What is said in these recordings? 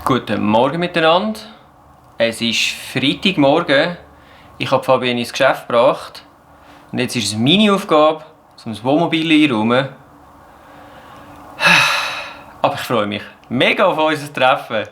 Guten Morgen miteinander. Es ist Freitagmorgen. Ich habe Fabian ins Geschäft gebracht. Und jetzt ist es meine Aufgabe, um das Wohnmobil einzuräumen. Aber ich freue mich mega auf unser Treffen.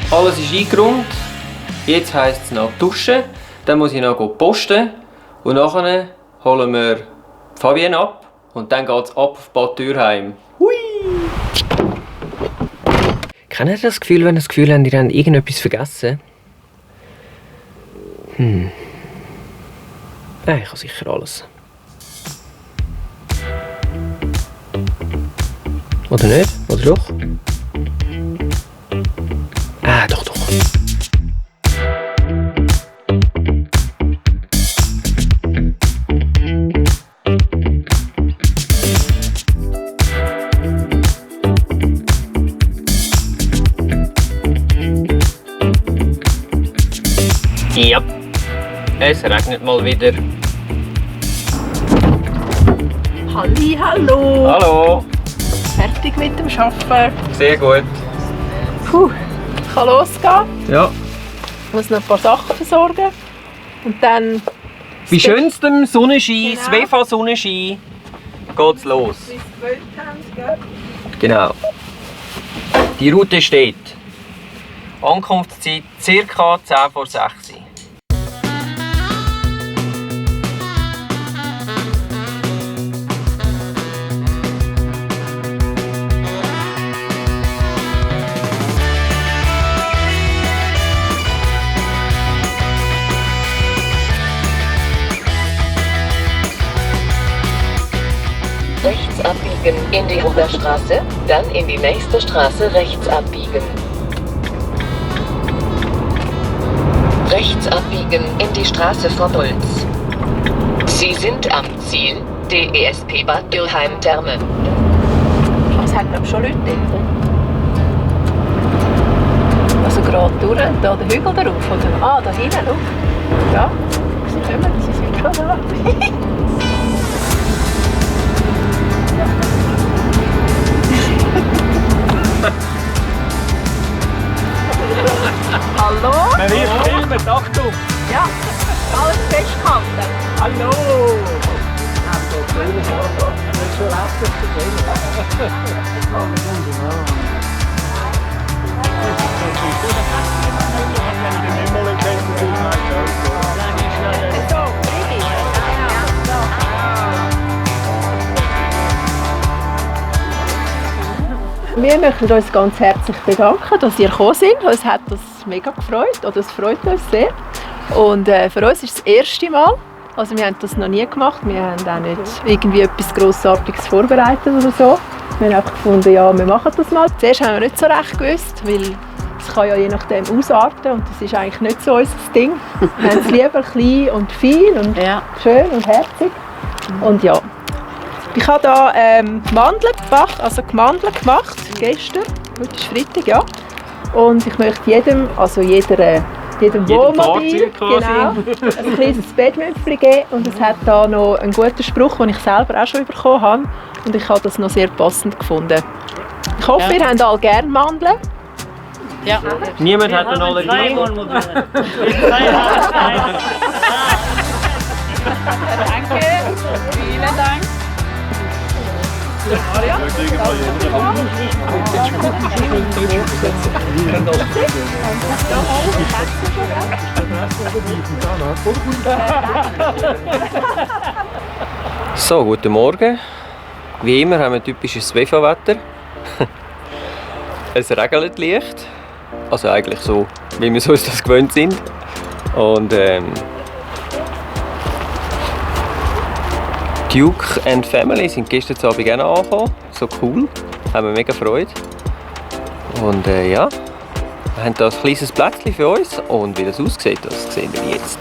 Alles ist eingeräumt. Jetzt heisst es noch duschen. Dann muss ich noch posten. Und nachher holen wir Fabian ab. Und dann geht es ab auf Bad Dürheim. Hui! Kennt ihr das Gefühl, wenn ihr das Gefühl habt, ihr habt irgendetwas vergessen? Nein, ich habe sicher alles. Oder nicht? Oder doch? Doch. Ja, es regnet mal wieder. Hallo. Hallo. Fertig mit dem Arbeiten. Sehr gut. Puh. Kann losgehen. Ja. Ich muss noch ein paar Sachen versorgen. Und dann... Bei schönstem Sonnenschein, Genau. Svefa Sonnenschein, geht's los. Bis 12 haben, gell? Genau. Die Route steht. Ankunftszeit ca. 10 vor 6 Uhr. Rechts abbiegen in die Ruderstraße, dann in die nächste Straße rechts abbiegen. Rechts abbiegen in die Straße vor Bulls. Sie sind am Ziel, DESP Bad Dürheim Therme. Es hat glaube ich schon Leute dort. Also gerade durch, da der Hügel darauf, oder? Da hinten, schau. Ja, sie kommen, sie sind schon da. Hallo? Wir filmen, Achtung! Ja, alles festgehalten. Hallo! Wir möchten uns ganz herzlich bedanken, dass ihr gekommen seid. Uns hat das mega gefreut, oder es freut uns sehr. Und für uns ist es das erste Mal. Also wir haben das noch nie gemacht. Wir haben auch nicht irgendwie etwas Grossartiges vorbereitet oder so. Wir haben einfach gefunden, ja, wir machen das mal. Zuerst haben wir nicht so recht gewusst, weil es kann ja je nachdem ausarten und das ist eigentlich nicht so unser Ding. Wir haben es lieber klein und fein und schön und herzig. Und ja. Ich habe hier Mandeln gebracht, also Mandeln gemacht, gestern. Heute ist Freitag, ja. Und ich möchte jedem Wohnmobil genau, ein kleines Bettmüpfchen geben. Und es hat hier noch einen guten Spruch, den ich selber auch schon bekommen habe. Und ich habe das noch sehr passend gefunden. Ich hoffe, ihr habt alle gerne Mandeln. Ja. Niemand hat eine Allergie. Danke, vielen Dank. Ja. So, guten Morgen. Wie immer haben wir typisches Svefa-Wetter. Es regnet leicht. Also eigentlich so, wie wir uns das gewöhnt sind. Und Duke and Family sind gestern Abend auch noch angekommen. So cool. Haben wir mega Freude. Und ja, wir haben hier ein kleines Plätzchen für uns. Und wie das aussieht, das sehen wir jetzt.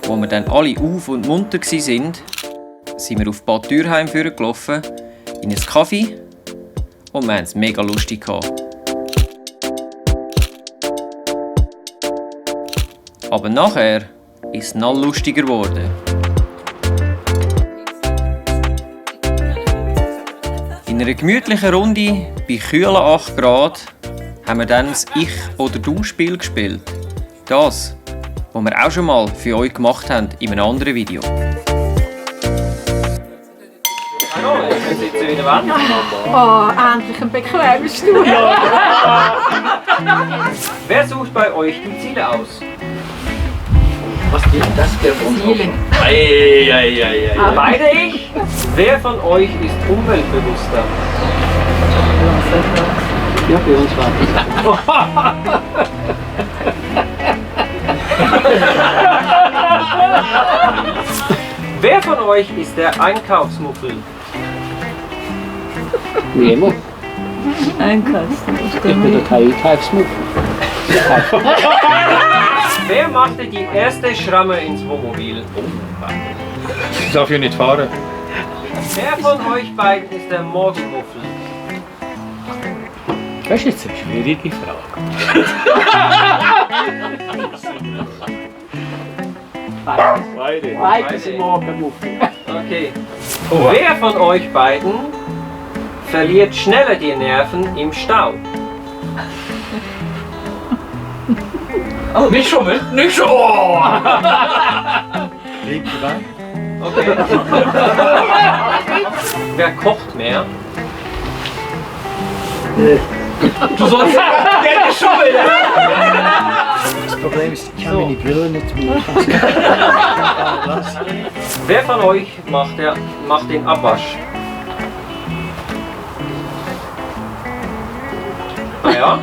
Als wir dann alle auf und munter waren, sind wir auf Bad Dürheim gelaufen, in ein Kaffee und wir hatten es mega lustig gehabt. Aber nachher ist es noch lustiger geworden. In einer gemütlichen Runde bei kühlen 8 Grad haben wir dann das Ich- oder Du-Spiel gespielt. Das, was wir auch schon mal für euch gemacht haben in einem anderen Video. Hallo, wir sitzen wieder wenden. Oh, endlich ein bequemer Stuhl. Wer sucht bei euch die Ziele aus? Was geht das für Ziele. Beide ich. Wer von euch ist umweltbewusster? Ja, bei uns war Wer von euch ist der Einkaufsmuffel? wie immer. Ich bin der Einkaufsmuffel. Wer machte die erste Schramme ins Wohnmobil? Ich darf hier nicht fahren. Wer von euch beiden ist der Morgenmuffel? Das ist jetzt eine schwierige Frage. Beide sind Morgenmuffel. Okay. Wer von euch beiden verliert schneller die Nerven im Stau? Nicht schon, nicht schon! Oh. Okay. Wer kocht mehr? Du sollst der ist schuld! Das Problem ist, ich habe meine Brille nicht mehr. Wer von euch macht den Abwasch? Ah ja?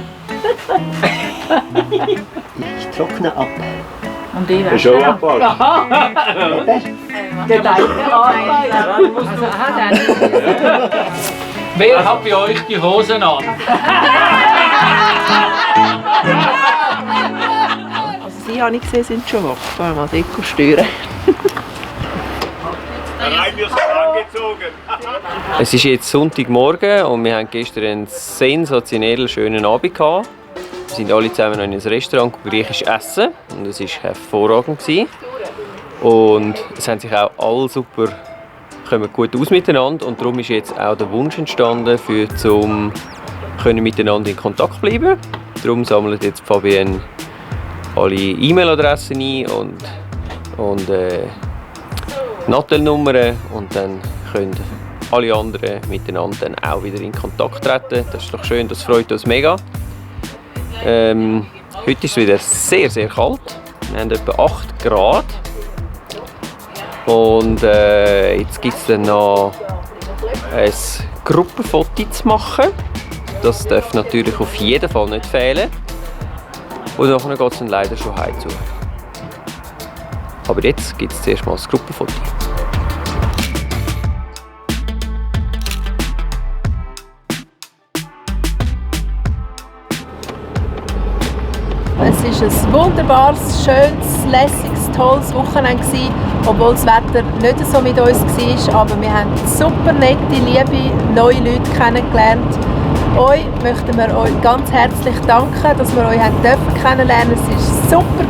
Ich trockne ab. Und die Das ist schon abgebaut. Der deine Arbeit. Dann musst du Wer hat bei euch die Hosen an? Also sie habe ich gesehen, sind schon wach. Vor allem mal Deko stören. Es ist jetzt Sonntagmorgen und wir haben gestern einen sensationell schönen Abend gehabt. Wir sind alle zusammen noch in ein Restaurant griechisch essen und es war hervorragend. Und es haben sich auch alle super kommen gut aus miteinander und darum ist jetzt auch der Wunsch entstanden, zum miteinander in Kontakt bleiben. Darum sammelt jetzt Fabienne alle E-Mail-Adressen ein und Nattelnummern und dann können alle anderen miteinander dann auch wieder in Kontakt treten. Das ist doch schön, das freut uns mega. Heute ist es wieder sehr, sehr kalt. Wir haben etwa 8 Grad. Und jetzt gibt es dann noch ein Gruppenfoto zu machen. Das darf natürlich auf jeden Fall nicht fehlen. Und nachher geht es dann leider schon heim zu. Aber jetzt gibt es zuerst mal das Gruppenfoto. Es war ein wunderbares, schönes, lässiges, tolles Wochenende, obwohl das Wetter nicht so mit uns war. Aber wir haben super nette, liebe, neue Leute kennengelernt. Euch möchten wir euch ganz herzlich danken, dass wir euch kennenlernen durften. Es war super.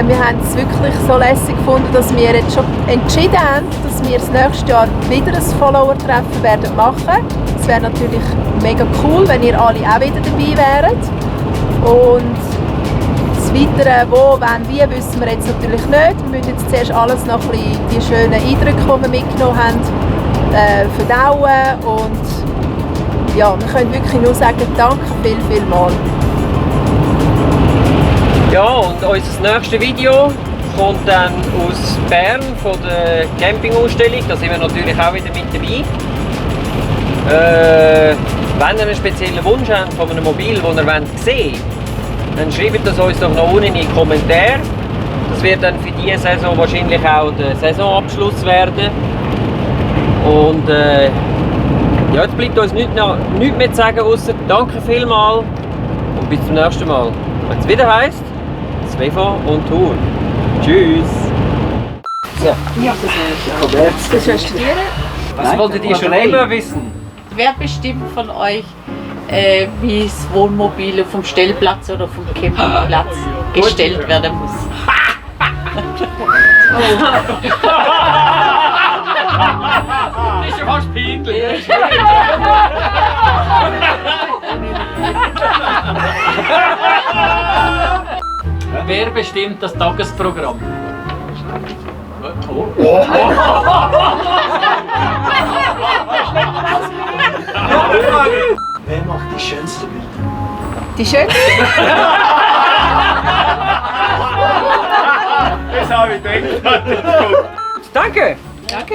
Wir haben es wirklich so lässig gefunden, dass wir jetzt schon entschieden haben, dass wir das nächste Jahr wieder ein Follower-Treffen werden machen. Es wäre natürlich mega cool, wenn ihr alle auch wieder dabei wäret. Und es Weitere, wo, wann, wie, wissen wir jetzt natürlich nicht. Wir müssen jetzt zuerst alles noch ein bisschen, die schönen Eindrücke, die wir mitgenommen haben, verdauen. Und ja, wir können wirklich nur sagen, danke viel mal. Ja, und unser nächstes Video kommt dann aus Bern von der Campingausstellung. Da sind wir natürlich auch wieder mit dabei. Wenn ihr einen speziellen Wunsch habt von einem Mobil, das ihr sehen wollt, dann schreibt das uns doch noch unten in die Kommentare. Das wird dann für diese Saison wahrscheinlich auch der Saisonabschluss werden. Und ja, jetzt bleibt uns nichts mehr zu sagen, außer danke vielmals und bis zum nächsten Mal. Wenn es wieder heisst, Svevo und Tour. Tschüss! Das willst du studieren? Was wolltet ihr schon immer wissen? Wer bestimmt von euch, wie das Wohnmobil vom Stellplatz oder vom Campingplatz gestellt werden muss? Das ist ja fast peinlich. Wer bestimmt das Tagesprogramm? Wer macht die schönsten Bilder? Die schönste? Das habe ich gedacht. Danke! Danke.